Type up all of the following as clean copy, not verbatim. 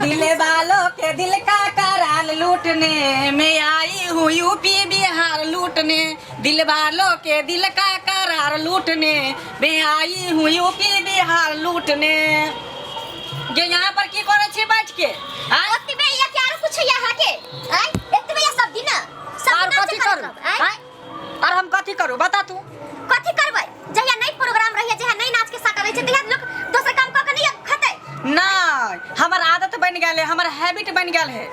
दिल वालों के दिल का कराल लूटने मैं आई हूँ यूपी बिहार लूटने। दिल वालों के दिल का करार लूटने मैं आई हूँ यूपी बिहार लूटने। गे यहाँ पर की करै छी बैठ के? आँय? ओतबे या कि आरो कुछ यहाँ के? आँय? एतबे या सब दिन? सब आर दिन कथी नाचे करू? करब, आँय? आँय? आर हम कथी करू बता तू? कथी करबै? जहिया नहीं प्रोग्राम रहिए, जहिया नहीं नाच के साटा रहै छै, तहिया लोग दोसर काम कऽ के नहीं खतै। नहीं, हमर आदत बन गेल है, हमर हैबिट बन गेल है,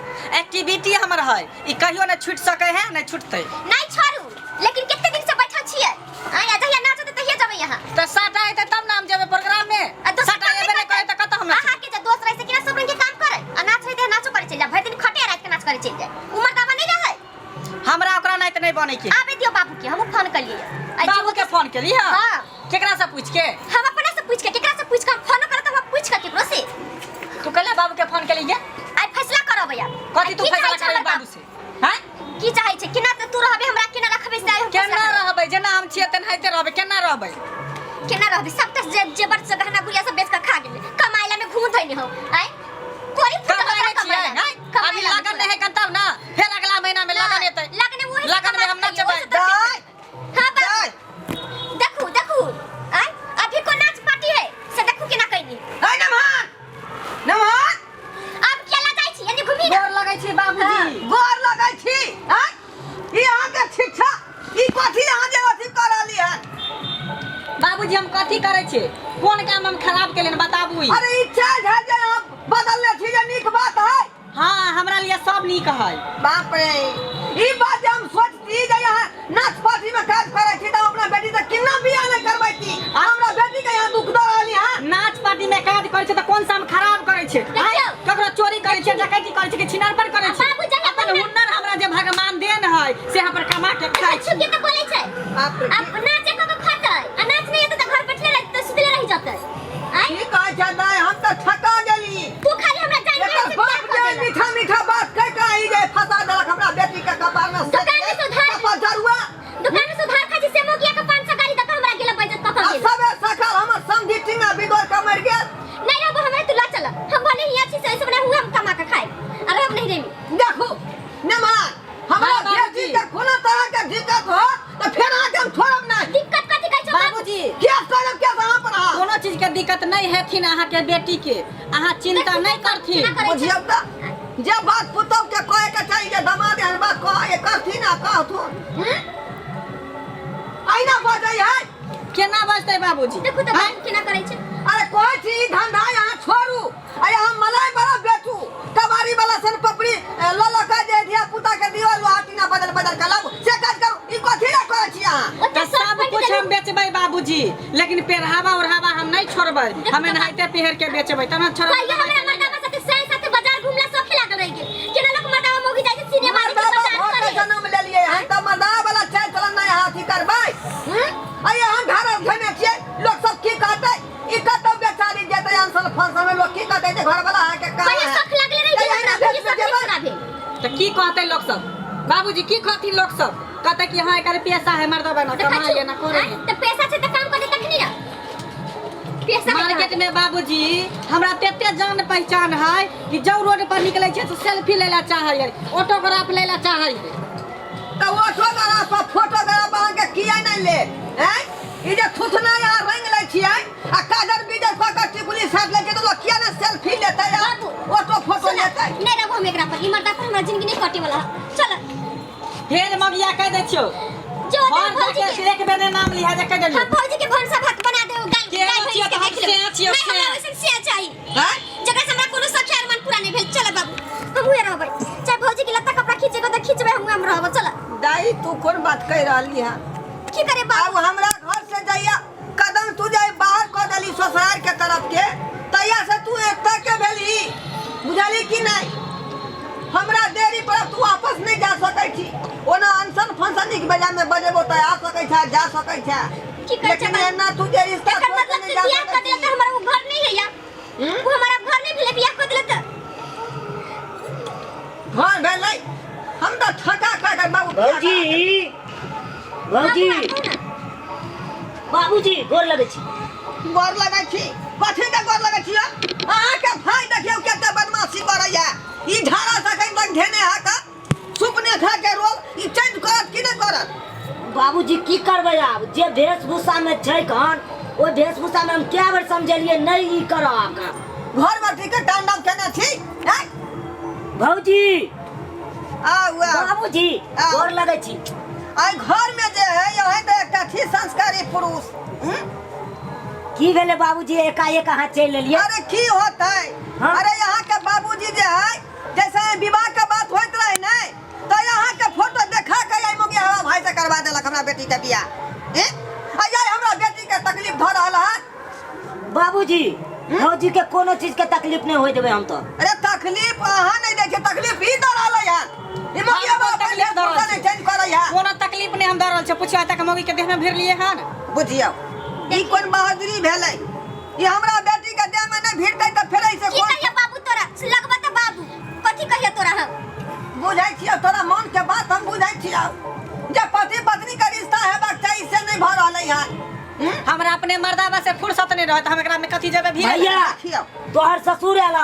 एक्टिविटी हमर है, ई कहियो नहीं छूट सके है, नहीं छूटते। नहीं छोड़ू, लेकिन कते दिन से बैठल छियै? आँय, आ जहिया नाचत तहिया जेबै यहाँ। तो साटा हेतै तब ना हम जेबै प्रोग्राम में। आ दोसर साटा काम एबे नहि नहीं करे तऽ कतऽ हम नाचबै? अहाँ के जे दोस्त रहै से केना सब रंग के काम करे? आ नाच रहै तऽ नाचो करे चलि जाय, भरि दिन खटे आ राति के नाच करे चलि जाय। उमर दावा नहीं रहै। हमरा ओकरा नहीं तऽ नहीं बनै के। आबे दियौ बाबू के, हमहूँ फोन कलियै। आ बाबू के फोन केली? हाँ। हाँ। केकरा से पूछ के? हम अपना से पूछ के, केकरा से पूछ के? हम फोनो करत हम पूछ के केकरो से। तू कल बाबू के फोन केली ये? आइ फैसला करब यार। कथी तू की फैसला चाहै छै करबी हमर बाबू से? हैं? की चाहै छै? केना तऽ तू रहबे, हमरा केना रखबे से आइ हम केना फैसला करब। रहबै? जेना हम छियै तेनाहिते रहबै। केना रहबै? केना रहबे? सब तऽ जे जेवर से गहना गुड़िया सब बेच के खा गेलै। कमाइला में घूम धइने हो। आइ कोरी फुटल कमाइ ओकरा नहि छियै? कमाइला। हैं? कमाइला अभी में लगन नहि है तब ना, फेर अगला महीना में लगन एतै। लगन में वही लगन में हम नचबै। दाय। हां बाबू। दाय। देखू देखू, आइ अभी को नाच पार्टी है से देखू केना कैनी। है नमहर नमहर। अब केला जाइ छी एने घुमी ना। गोर लगै छी बाबूजी। गोर लगै छी। आँय, ई अहाँके शिक्षा ई कथी अहाँ जे अथी कऽ रहली हन? बाबूजी, हम कथी करै छी? कोन काम हम खराब केलियन बताबू ई। अरे ई चालि है जे अहाँ बदलने छी जे नीक बात है? हाँ, हमरा लिए सब नीक है। बाप रे, ई बात जे हम सोचती जे यहाँ नाच पार्टी में काज करै छी तऽ हम अपना बेटी से केना बियाह नहि करबैती। हमरा बेटी के यहाँ दुख दऽ रहली हन। नाच पार्टी में काज करै छै तऽ कोन सा हम खराब करै छै? देखियौ। ककरो चोरी करै छै, डकैती करै छै कि छिनारपन करै छै? बाबू जहिया अपन पहिने- हुनर हमरा जे भगवान देन है से हम पर कमा के खाइ अच्छू छी। के तऽ बोलै छै। बाप रे। अब नाचे कऽ के खतै आ नाच नहि एतै तऽ घर बैठले रहतै तऽ सुतले रहि जेतै। आँय? की कहै छै दाइ, हम तऽ ठका गेली। तू खाली हमरा जान एकर बाप जे मीठा मीठा बात कह के आई जे फंसा देलक हमरा बेटी के कपार में। दुकान में सुधार- कपार जरुआ। दुकान में सुधार खाइ छै से मोगिया के 500 गाली दऽ के हमरा गेल बेइज्जत कऽ के आ गेल। सबे सकाल हमर समधी टिंगा बिगड़ के मरि गेल। नहीं रहबो हमरा, तू ला चल। हम भले हियाँ छी से ऐसे बना हुआ हम कमा के खाए अरे हम नहीं रहबी। देखू नमहर, हमरा हाँ, बाबूजी। बेटी के कोनो तरह के दिक्कत हो तऽ फेर अहाँके हम छोड़ब नहि। दिक्कत कथी कहै छौ? बाबूजी। केस करब, केस अहाँ पर अहाँ। कोनो चीज के दिक्कत नहीं हेथिन अहाँ के बेटी के, अहाँ चिंता नहीं करथिन। केना करै छै? बुझियौ तऽ जे बात पुतहु के कहे के चाही जे दमाद एहन बात कहे करथिन आ कहथुन अहिना बजै है। केना बजतै बाबूजी? देखू तऽ बाबू केना करै छै। अरे कहै छी ई धंधा अहाँ छोड़ू, अरे हम मलाई वाला बेचू, कबाड़ी वाला सन पपड़ी लऽ लऽ के जे धिया पुता के दियो, लोहा टीना बदल बदल के लाबू से काज करू। ई कथी लए करै छी अहाँ? ओते तऽ सब सब पैंट कुछ देलहुँ। हम बेचबै बाबूजी, लेकिन पेरहावा ओढ़ावा हम नहीं छोड़बै। हम एनाहिते पहिर के बेचबै तब ना छोड़बै। कहियो हमरा मर्दाबा साथे सै साथे बाजार घुमला शौखे लागल रहि गेल। केना लोक मर्दाबा मौगी जाइ छै सिनेमा देखे, मर्दाबा बाजार भऽ के करे। जन्म लेलियै हम तऽ मर्दाबा वाला चालि चलन नहि अहाँ अथी करबै। अरे अहाँ घर घेने छियै, लोक सब की कहतै? ई कतौ बेचारी जेतै अनसन फंसन में, लोक की कहतै जे घर वाला अहाँके कहाँ कहियो है? शौख लागले रहि गेल कहिया हमरा, भेज कहियो शौख देबै? नहि पूरा भेल। तऽ की कहतै लोक सब बाबूजी? की कहथिन लोक सब? कहतै कि हाँ एकर पैसा है, मर्दबा ना तऽ कमाइए कछु ना करे। आँय, तऽ पैसा छै तऽ काम करतै तखनी ने। पैसा है मार्केट में बाबूजी हमरा तेते जान पहचान है कि जब रोड पर निकले छै तऽ सेल्फी लै ला चाहै है, ऑटोग्राफ लै ला चाहै है। तऽ ऑटोग्राफ आ फोटोग्राफ अहाँके किया नहि लेत? आँय, ई जे थुथना अहाँ रंगि लै छियै आ काजर बीजर कऽ के टिकुली साटि लै छियै तऽ लोक किया नहि सेल्फी लेतै आ बाबू, ऑटो फोटो सुन, लेतै? नहि रहबो हम एकरा पर, ई मर्दा पर हमरा जिंदगी नहि कटे वाला है। चल। फेर मगिया कह दै छियौ। जो घर भौजी जाके के एक बेर नहि नाम लिहा जे कह देलियौ। हम भौजी के भनसा भात बना देब, गाय के गाय छियौ भैंस के तऽ हम देख लेबै। से छियौ, नहि, हमरा से। वैसन से चाही आँय? जकरा से हमरा कोनो सख्या अरमान पूरा नहि भेल। चल बाबू, हम हुए रहबै, चाहे भौजी के लत्ता कपड़ा खींचे के तऽ खींचबै, हम रहबै। चल। दाई, तू कोन बात कहि रहली हन? की करे बाबू? आब हमरा घर से जइया कदम तू जाय बाहर कऽ देली ससुराल के तरफ के, तहिया से तू एकता के भेली, बुझली कि नहीं? हमरा देरी पर तू वापस नहीं जा सकै छी। ओना अनशन फंशन के बेला में बजेबो तऽ आ सकै छै, जा सकै छै। की करै छै लेकिन बाबू? एना तू जे रिश्ता एकर छोड़ के मतलब नहीं तू जा बियाह सकै कऽ देले छी। तऽ हमर ओ घर नहि है या वो हमारा घर नहीं भेलै, बियाह कऽ देले तऽ घर भेलै। हम तऽ ठका खा के बाबू। भौजी, भौजी। बाबू, आबू ना। बाबूजी गोर लगै छी। गोर लगै छी? कथी के गोर लगै छी यौ? अहाँके भाई देखियौ कते बदमाशी करैया। ई झाड़ा से कहीं तक धेने है का सुपने खा के रोल ई चेंज करत कि नहि करत? बाबूजी की करबै आब, जे वेशभूषा में छै कन ओहि वेशभूषा में हम कए बेर समझेलियै नहि ई करऽ आब काम। घर बर्ती के तांडव केने छी हैं? भौजी आउ आउ। बाबूजी आउ। गोर लगै छी। आइ घर में जे है यही तऽ एकटा छी संस्कारी पुरुष। हम्म? की भेलै बाबूजी एकाएक अहाँ चलि एलियै? अरे की होतै? हाँ? अरे यहाँ के बाबूजी जे है जैसे विवाह के बात होइत रहे ने तो यहाँ के फोटो देखा के आई मुगी हवा भाई से करवा देलक हमरा बेटी के बियाह। हैं? आ आई हमरा बेटी के तकलीफ भ रहल है। बाबूजी भौजी के कोनो चीज के तकलीफ नहीं होय देबै हम तो। अरे तकलीफ अहाँ नहीं दै छै, तकलीफ ई द रहलै है। ई मौगी हम हवा कोन तकलीफ द रहल नहीं चेंज करै है। कोनो तकलीफ नहीं हम द रहल छै। पुछियो तक मौगी के देह में भिर लिए हन। बुझियौ ई कोन बहादुरी भेलै? ई हमरा बेटी के देह में नहीं भिड़तै तऽ फेर ऐसे की कोन कहियो बाबू तोरा लगबा त बाबू कथी कहियो तोरा हम? बुझै छियौ तोरा मन के बात हम बुझै छियौ। जे पति पत्नी के रिश्ता हेबाक चाही से नहीं भऽ रहलै हन। हमरा अपने मर्दाबा से फुर्सत नहीं रहत, हम एकरा में कथी जेबै भीड़? भैया देखियौ तोहर ससुर आयल,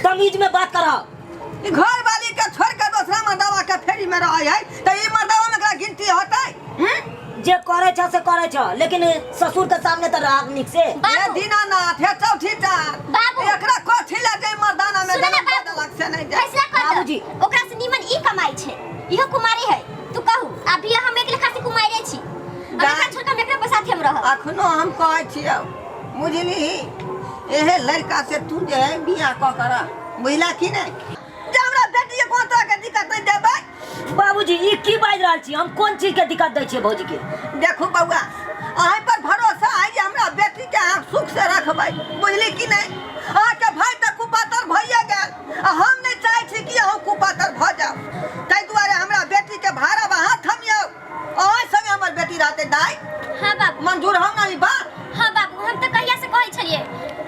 तमीज में बात करह। ई घर वाली के छोड़ के दोसरा मर्दावा के फेरी में रहै है तऽ ई मर्दावा में एकरा गिनती होतै? जे करे छ से करे छ, लेकिन ससुर के सामने तो रह नीक से। हे बाबू दीनानाथ हे चौथी चार बाबू। एकरा कथी लए जे मर्दाना में सुन ना जन्म दऽ बाबू। देलक से नहीं जाय। फैसला कर बाबूजी। दे, ओकरा से निमन ई कमाई छै, इहो कुमारी है। तू कहू अभी हम एक लेखा से कुमारे छी, अब दाइ। एकरा छोड़ के हम एकरा पर साथी हम रहब। अखनो हम कहै छियौ बुझलिही, एहे लड़का से तू जे है बियाह कऽ कर, बुझला कि नहि? जे हमरा बेटी के कोनो तरह के दिक्कत नहि देबै। बाबूजी ई की बाजि रहल छी, हम कोन चीज के दिक्कत दै छियै भौजी के? देखू बौआ अहीं पर भरोसा है जे हमरा बेटी के अहाँ सुख से रखबै, बुझली कि नहि? अहाँके भाय तऽ कुपातर भइए गेल आ हम नहि चाहै छी कि अहूँ कुपातर भऽ जाउ, ताहि दुआरे हमरा बेटी के भाड़ा अहाँ थमियौ, अहाँ संगे हमर बेटी रहतै। दाइ हाँ बाबू मंजूर हम ना ई बात? हाँ बाबू हम तो कहिया से कहै छलियै,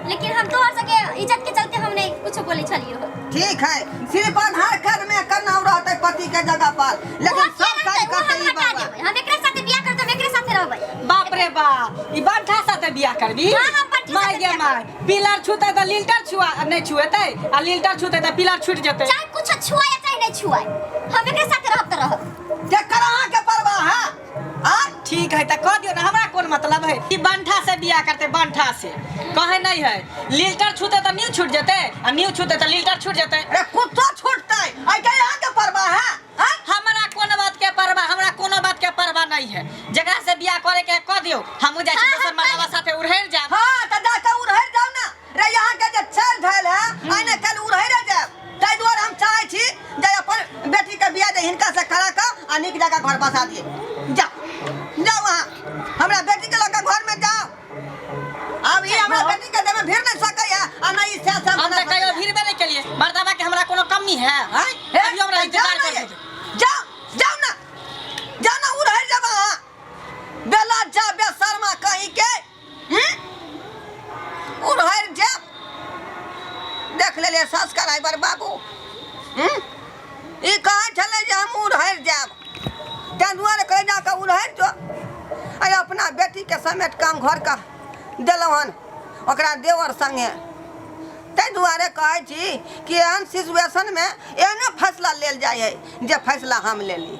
लेकिन हम तोहर सबके इज्जत के चलते हम नहीं कुछ बोलै छलियै हो। ठीक है, सिर्फ आधार कार्ड में एकर नाम रहतै पति के जगह पर, लेकिन वो सब किया काज रहतै? वो करतै हम ई हटा बौआ। देबै, हम एकरे साथे बियाह करब त हम एकरे साथे रहबै। बाप रे बाप, ई बंठा साथे बियाह करबी? हाँ, हम बंठा माय साथे गे बियाह माय, पिलर छूते त लीलटर छुआ नहीं छुएतै आ लीलटर छूते त पिलर छूट जेतै। चाहे कुछ छुआए या चाहे नहीं छुआए, हम एकरे साथे रहब त रहब। जकर अहाँ के परवाह है आ? ठीक है त कह दियो ना, हमरा कोन मतलब है। ई बंठा से बियाह करते, बंठा से कहे नहीं है। लीलटर छूते त न्यू छूट जेतै आ न्यू छूते त लीलटर छूट जेतै। अरे कुत्ता छूटतै, आई के अहाँ के परवाह है आ? हमरा कोन बात के परवाह, हमरा कोनो बात के परवाह नहीं है। जकरा से बियाह करे के है, कह दियो, हमहू जाइ छी हाँ, दोसर हम मर्दवा साथे उड़हेर जाब। हाँ त जाके उड़हेर जाउ ना रे, यहाँ के जे छेल धैल है आने कल उड़हेरे जाब। ताहि दुआरे हम चाहै छी जे अपन बेटी के बियाह जे हिनका से करा के आ नीक जगह घर बसा दिए। जाओ जाओ अहाँ हमरा बेटी के लऽ के घर में जाओ। अब ई हमरा बेटी के देह में भिड़ नहीं सकै है आ नहीं ई से हम त कहियो भिड़बे नहीं केलिए, मर्दवा के हमरा कोनो कमी है? हैं? अभी हमरा इंतजार कर जाओ जाओ ना, जाओ ना उड़हेर जाब अहाँ बेला जा बेशर्मा कहीं के। उड़हेर जाब। देख लेलियै संस्कार आइ बर बाबू। ई कहै छलै जे हम उड़हेर जायब, ताहि दुआरे कहै जाकऽ उड़हेर जो। अरे अपना बेटीके समेट कऽ हम घर के देलहुँ हन ओकरा देवर संगे, ताहि दुआरे कहै छी कि एहन सिचुएशनमे एहने फैसला लेल जाइ है जे फैसला हम लेली।